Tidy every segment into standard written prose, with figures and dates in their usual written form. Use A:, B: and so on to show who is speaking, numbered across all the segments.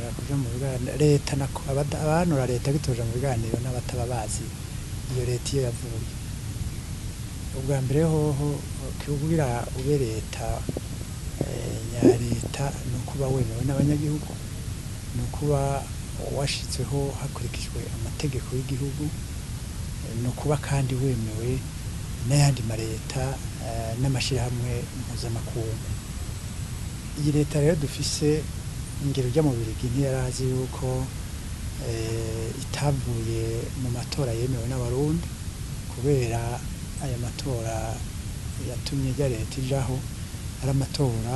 A: Abahanura kuja mu biganiro leta nako abahanura leta bitoja mu biganiro n'abataba bazi iyo leta iyo yavuye. Ubwa mbere hoho, kugira ube leta nya leta ni ukuba wemewe n'abanyagihugu, ni ukuba washizweho hakurikijwe amategeko y'igihugu, ni ukuba kandi wemewe n'ayandi mareta n'amashirahamwe mpuzamakungu. Iyi leta rero dufise, ingero ujya mu Birigi ntiyarazi yuko itavuye mu matora yemewe n'Abarundi, kubera aya matora yatumye ijya leta ijaho ari amatora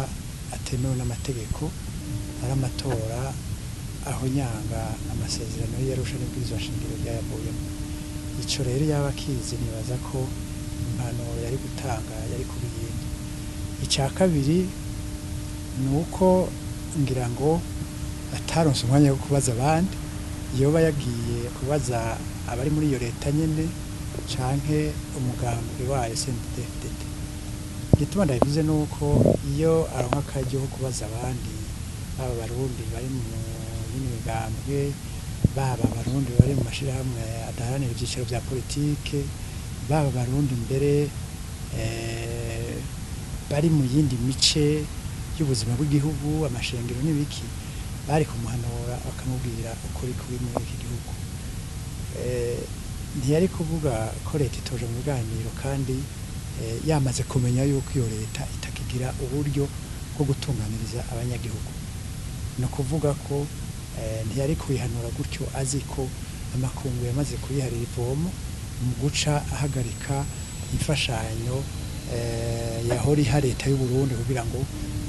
A: atemewe n'amategeko, ari amatora ahonyanga amasezerano y'Arusha n'ibwirizwa shingiro ryayavuyemo. Ico rero yaba akizi, nibaza ko impanuro yari gutanga yari kuba iyindi. Ica kabiri ni uko ngira ngo ataronse umwanya wo kubaza abandi, yoba yagiye kubaza abari muri iyo leta nyene canke umugambwe wayo CNDD-FDD. Igituma ndabivuze ni uko iyo aronka akaryo ko kubaza abandi, baba Abarundi bari mu yindi migambwe, baba Abarundi bari mu mashirahamwe adaharanira ivyicaro vya politike, baba Abarundi mbere bari mu yindi mice y'ubuzima bw'igihugu, amashengero n'ibiki, bari kumuhanura bakamubwira ukuri kuri muri iki gihugu. Ntiyari kuvuga ko leta itoje mu biganiro kandi yamaze kumenya yuko iyo leta itakigira uburyo bwo gutunganiriza abanyagihugu. Ni ukuvuga ko ntiyari kuyihanura gutyo azi ko amakungu yamaze kuyiharira ivomo mu guca ahagarika imfashanyo yahora iha leta y'u Burundi kugira ngo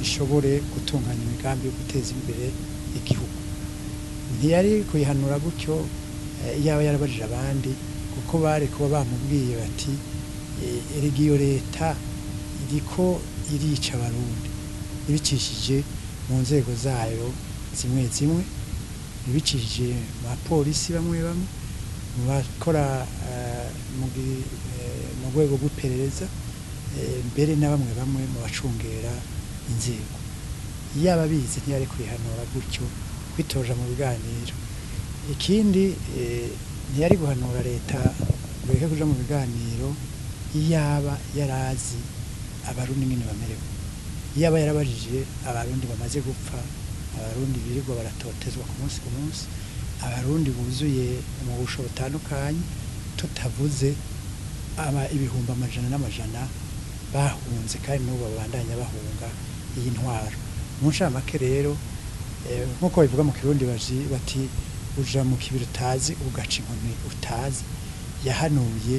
A: ishobore gutunganya imigambi yo guteza imbere igihugu. Ntiyari kuyihanura gutyo iyaba yarabajije abandi, kuko bari kuba bamubwiye bati: "Erega iyo leta iriko irica Abarundi ibicishije mu nzego zayo zimwe zimwe, ibicishije mu bapolisi bamwe bamwe, mu bakora mu rwego rw'iperereza, mbere na bamwe bamwe mu bacungera inzego." Iyaba abizi ntiyari kuyihanura gutyo kwitoja mu biganiro. Ikindi, ntiyari guhanura leta ngo ireke kuja mu biganiro iyaba yarazi Abarundi ingene bamerewe, iyaba yarabajije Abarundi bamaze gupfa, Abarundi birirwa baratotezwa ku munsi ku munsi, Abarundi buzuye mu busho butandukanye, tutavuze aba ibihumbi amajana n'amajana bahunze kandi n'ubu babandanya bahunga iyi ntwaro. Mu ncamake rero, nk'uko babivuga mu Kirundi bati: "Uja mu kibiri utazi ugaca inkoni utazi." Yahanuye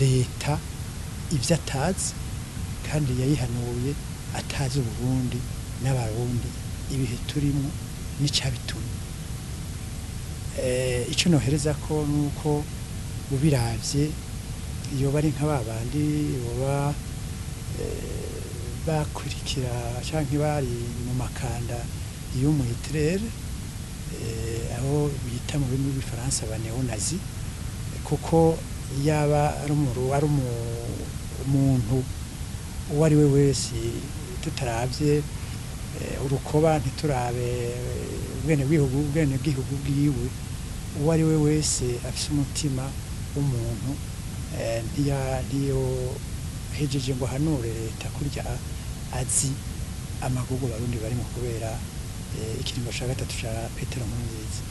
A: leta ivyo atazi, kandi yayihanuye atazi Uburundi n'Abarundi, ibihe turimwo n'icabitumye. Ico nohereza ko nuko ubiravye yoba ari nka babandi boba bakurikira canke bari mu makanda y'umu Hitler, aho bita mu rurimi rw'igifaransa ba néo-nazis, kuko yaba ari umuntu uwo ari we wese, tutaravye urukoba, ntiturabe ubwene bw'igihugu bwiwe, uwo ari we wese afise umutima w'umuntu ntiyohejeje ngo ahanure leta kurya azi amagugu Abarundi barimo kubera ikiringo ca gatatu ca Petero Nkurunziza.